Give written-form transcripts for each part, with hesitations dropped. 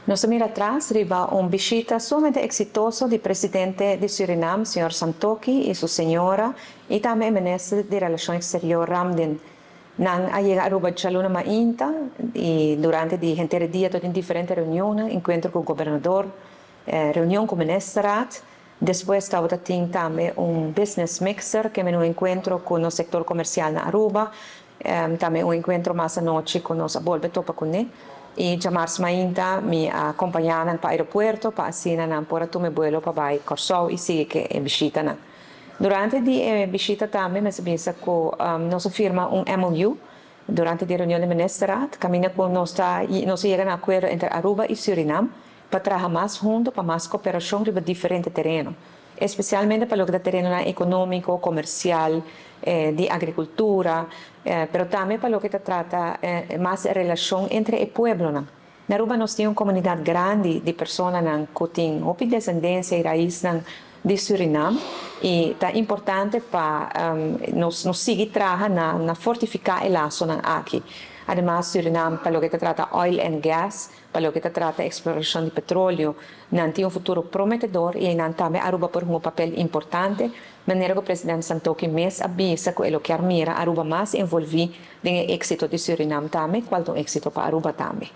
Nos ta mira atras riba un bishita sumamente exitoso di presidente di Surinam, señor Santokhi y su señora y tambe e minister di Relacion Exterior Ramdin. Nan a yega Aruba djaluna mainta y durante di henter e dia tabatin diferente reunionnan, encuentro cu gobernador, reunion cu ministerraad. Despues tabata tin tambe un business mixer, cu un encuentro cu e sector comercial na Aruba, tambe un encuentro mas anochi cu nos a bolbe topa cu ne. Y djamars mainta mi a acompaña nan pa aeropuerto pa asina nan por a tuma vuelo pa bay Corsou y sigui cu e bishita nan. Durante di e bishita tambe mi a bisa cu nos a firma un MOU durante e reunion di ministerraad, caminda cu nos a yega na acuerdo entre Aruba y Surinam pa traha mas hunto, pa mas cooperacion riba diferente tereno, especialmente pa loke ta tereno economico, comercial, di agricultura, pero tambe pa loke ta trata mas relacion entre e pueblonan. Na Aruba nos tin un comunidad grandi di personanan cu tin hopi descendencia y raisnan di Surinam y ta importante pa nos sigui traha na fortifica e lasonan aki. Ademas, Surinam, pa loke ta trata oil and gas, pa loke ta trata exploracion di petroleo, nan tin un futuro prometedor y nan tambe Aruba por un papel importante, manera cu presidente Santokhi mes a bisa cu e kier mira Aruba mas envolvi den e exito di Surinam tambe, cual un exito pa Aruba tambe.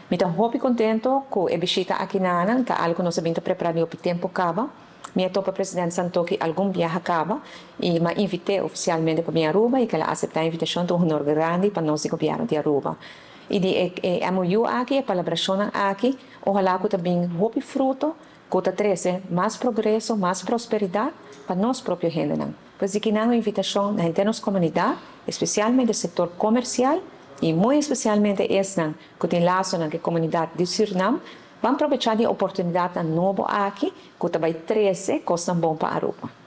Mi ta hopi contento cu e bishita aki nan, ta algo nos a bin ta prepara hopi tempo caba. Mi a topa presidente Santokhi algun biaha caba y m'a invit'e oficialmente pa bin Aruba y el a acepta e invitacion, un honor grandi pa nos gobierno di Aruba. Y di e MOU aki, e palabracion aki, ohala cu tambe hopi fruto, cu ta trece mas progreso, mas prosperidad pa nos propio hendenan. Pues aki nan un invitacion na henter nos comunidad, especialmente e sector comercial y muy especialmente esnan cu tin lasonan cu e comunidad di Surinam, ban aprovecha e oportunidad nobo aki, cu ta bay trece cos bon pa Aruba.